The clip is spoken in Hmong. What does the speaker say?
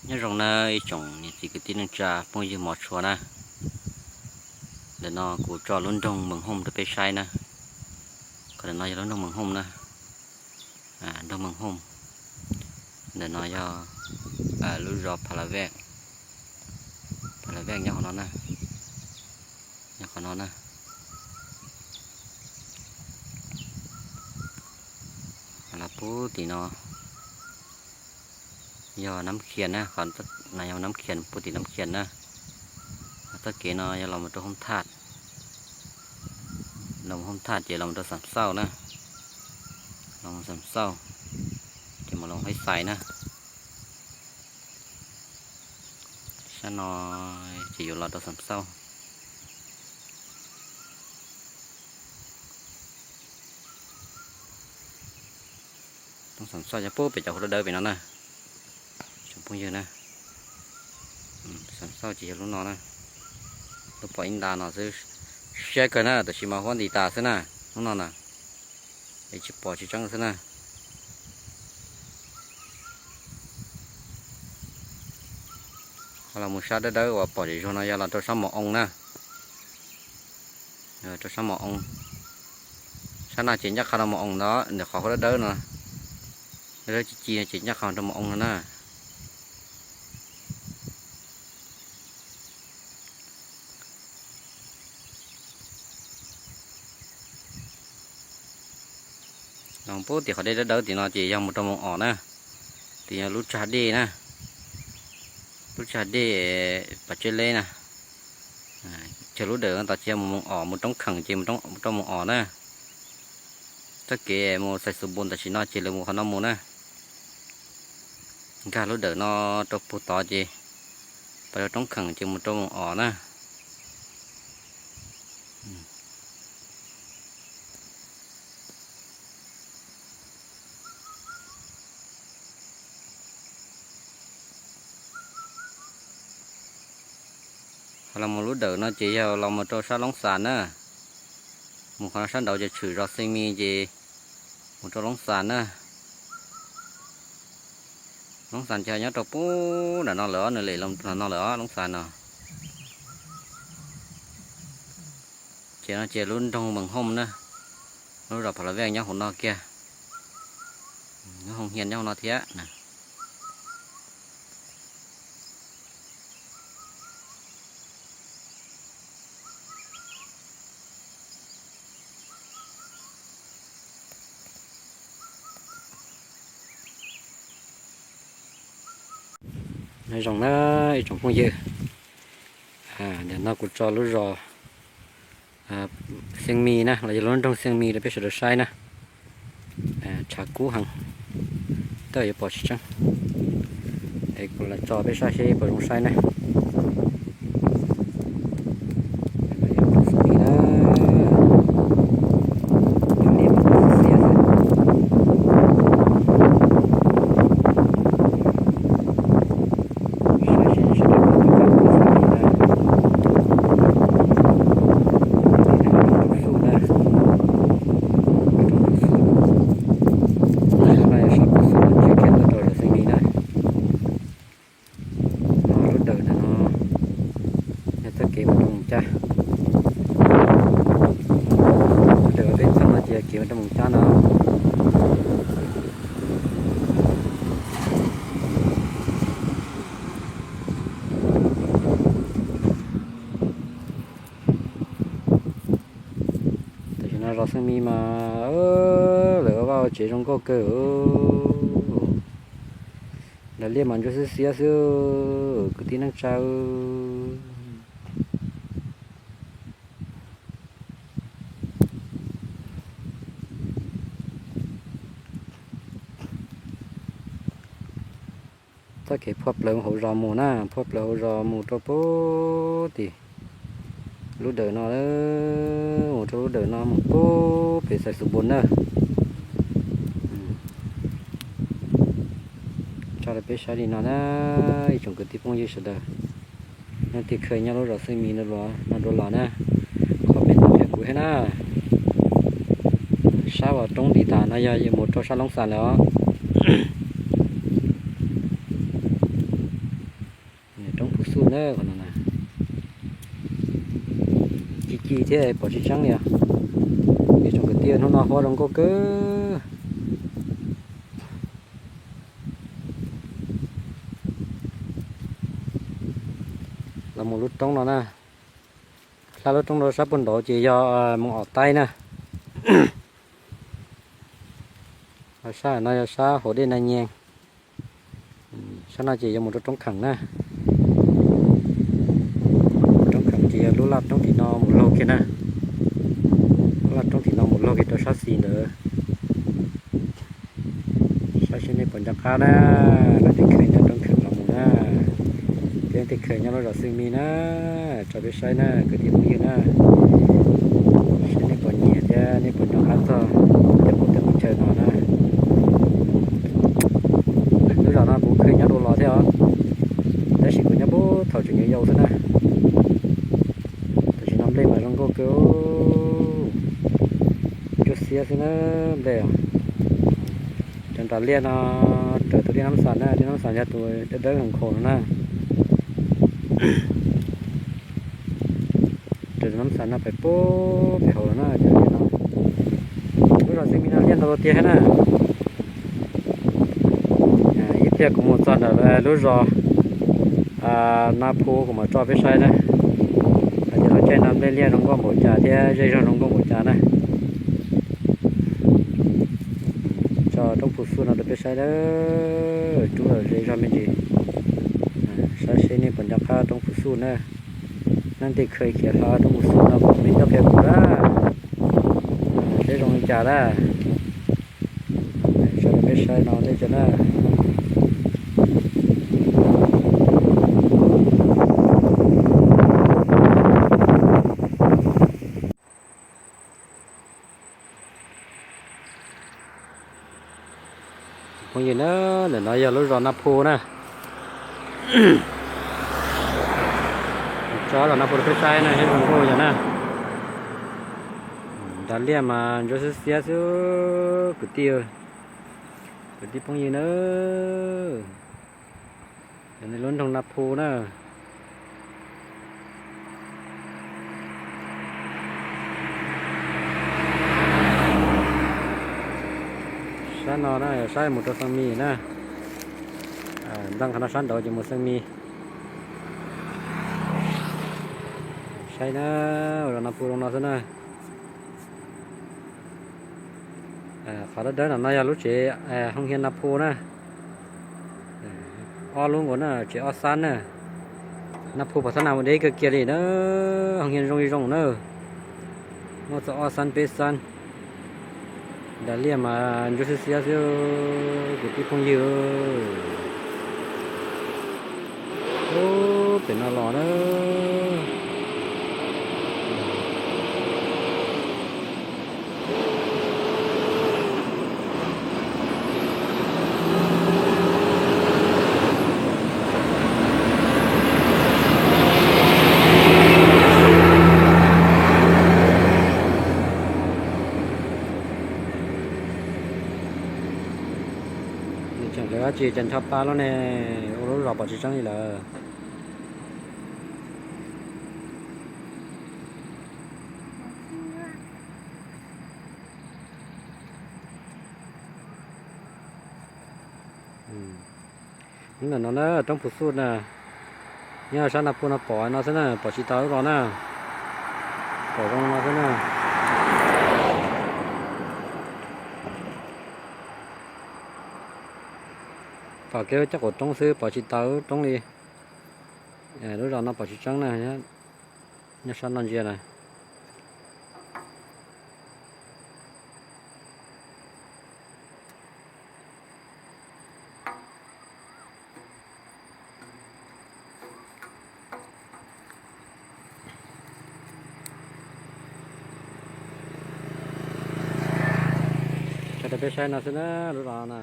Nyob zoo na ib tsoom niam txiv kwv tij neej tsa phooj ywg hmov tshua na. Ntawm no kuv tso lub nroog Mees Hooj rau peb saib na. Qhov ntawm no yog lub nroog Mees Hooj na. Nroog Mees Hooj. Ntawm no yog lub zos Pha La Vej. Pha La Vej nyob qhov no na. Nyob qhov no na. Los puag tim no yog Nab Khias na, qhov no yog Nab Khias, puag tim Nab Khias na. Txoj kev no yog los mus rau Hoob Thaj, los mus Hoob Thaj ces los mus rau Xam Xauj na, los mus Xam Xauj ces mus los Haib Xais na. Sab no ces yuav los rau Xam Xauj. Xam Xauj yog puag pem cov hauv dawb dawb pem no na. Tsoom phooj ywg na, Xam Xauj ces yog lub no na. Lub pom ib nta no xwb, siab kawg na, tab sis mas huab nti tas xwb na. Lub no na, es tsis pom tsis tseeb xwb na. Ho los mus sab dawb dawb uas pom zem zuag no yog los rau sab Mos Oo na. Rau sab Mos Oo. Sab no ces ncaj qha rau Mos Oo ntawd, ntawm qhov huab dawb dawb no, dawb dawb ci ci no ces ncaj qha rau Mos Oo no na. Los puag tim qhov dej dawb dawb tim no ces yog mus rau Moos Os na. Tim yog lub tsag dej na, lub tsag dej Pas Tseb Leb na. Chaw lub dawm no ces yog mus Moos Os, mus Roob Kheem ces mus rau Moos Os na. Txoj kev mus Xais Xus Npus tam sim no ces lawv mus qhov no mus na. Nkag lub dawm no rau puag tod ces pas rau Roob Kheem ces mus rau Moos Os na. Ho los mus lub dawm no ces yog los mus rau sab Loob Xas na. Mus qhov no sab nraud ces tshwm zos Xees Mis ces mus rau Loob Xas na. Loob Xas ces nyob rau puag nram no lawm, nws lem los no lawm os, Loob Xas no. Ces no ces lub nroog Mees Hooj na, lub zos Pha La Vej nyob hauv no kiag, lub hoo hias nyob hauv no thiab. Nyob zoo na ib tsoom phooj ywg, ntawm no kuv tso lub zos Xees Mis na, los yog lub nroog Xees Mis rau peb sawv daws saib na. Tshav kub heev, tej yuav pom tsis tseeb, es kuv lam tso peb saib seb puas zoo saib na. Lub dawm no yog txoj kev mus rau Moos Cab. Lub dawm peb txog no ces yog kev mus rau Moos Cab no. Tam sim no zos Xees Mis mas lawv ua vaj ua tsev zoo nkauj kawg. Dav liaj mas ntsuab xiab xiab xwb, kwv tij neej tsa. Txoj kev phua plaws hauv zos mus na, phua plaws hauv zos mus rau puag tim lub dawm no, mus rau lub dawm no mus puag pem Xais Xus Npus na. Tso rau peb saib li no na, ib tsoom kwv tij phooj ywg sawv daws. Leej twg kheev nyob lub zos Xees Mis no dua los na, comment tuaj qhia kuv thiab na. Sab uas roob nti tas no yog mus rau sab Loob Xas lawm os. Qhov no ci ci thiab pom tsis tseeb li os. Ib tsoom kwv tij, hnub no huab zoo nkauj kawg. Los mus lub roob no na, hla lub roob rau sab puag nraud ces yog mus Om Taib na. Sab no yog sab hauv dej Na Nyees. Sab no ces yuav mus rau Roob Kheem na. Roob Kheem ces yog lub laj roob tim no mus laug kiag na. Lub laj roob tim no mus laug kiag rau sab xis ntawd. Saib seb nej puas nco qab na, leej twg kheev nyob Roob Kheem los mus na, thiab leej twg kheev nyob lub zos Xeej Mis na, tso peb saib na kwv tij phooj ywg na. Seb nej puas nyiam thiab nej puas nco qab txog tej qub tej qub chaw no na. Lub zos no kuv kheev nyob dua los thiab os, tab sis kuv nyob puag thaum tseem yau yau xwb na. Tam sim no nplej mas zoo nkauj kawg, ntsuab xiab xwb na nplej os. Cov nras liaj no raws tus dej Nab Xas na, dej Nab Xas yog tus dawb dawb nkhaus no na. Raws tus Nab Xas no pem puag pem hauv los na cov liaj no. Lub zos Xeej Mis no liaj ntau tiag thiab na. Ib pliag kuv mus txog ntawm lub zos Nab Phu kuv mam tso peb saib na, hais tias lub caij no nplej liaj zoo nkauj npaum cas thiab zej zog zoo nkauj npaum cas na. Tso roob Phu Xuj no rau peb saib na, rub los zej zog me ntsis. Saib seb nej puas nco qab roob Phu Xuj na. Leej twg kheev khiav hla roob Phu Xuj no kom me coj qhia kuv na, seb zoo li cas na. Tso rau peb saib no ntej tso na. Phooj ywg na, ntawm no yog lub zos Nab Phu na. Tso zos Nab Phu rau peb saib na, seb zoo nkauj yog na. Nras liaj mas ntsuab xiab xiab xwb kwv tij, kwv tij phooj ywg na. Yog nej lub nroog Nab Phu na. Sab no na yog sab mus rau Xeej Mis na. Npleej qhov no sab nraud ces mus Xeej Mis. Saib na, ua zos Nab Phu zoo no xwb na. Qhov dawb dawb no no yog lub tsev hoo hia Nab Phu na. Ob lub nkaus na, tsev ob xab na. Nab Phu pom thab na mus deb kawg kiag li na, hoo hia zoo zoo na. Muaj txog ob xab peb xab. Nras liaj mas ntsuab xiab xiab xwb kwv tij phooj ywg. Ub, pem no los na. Tseem dab tsi cas ncho pa lub ne, ua lub zos pom tsis tseeb li lawm. Ntawm no na, roob Phu Xuj na, nyob sab Nab Phu no pom no xwb na, pom tsis tau lub zos na, pom zoo no xwb na. Pom kiag lub caj qaum roob xwb, pom tsis tau lub roob li. Lub zos no pom tsis tseeb na, nyob sab no ntsia na. Tso rau peb saib no xwb na, lub zos na.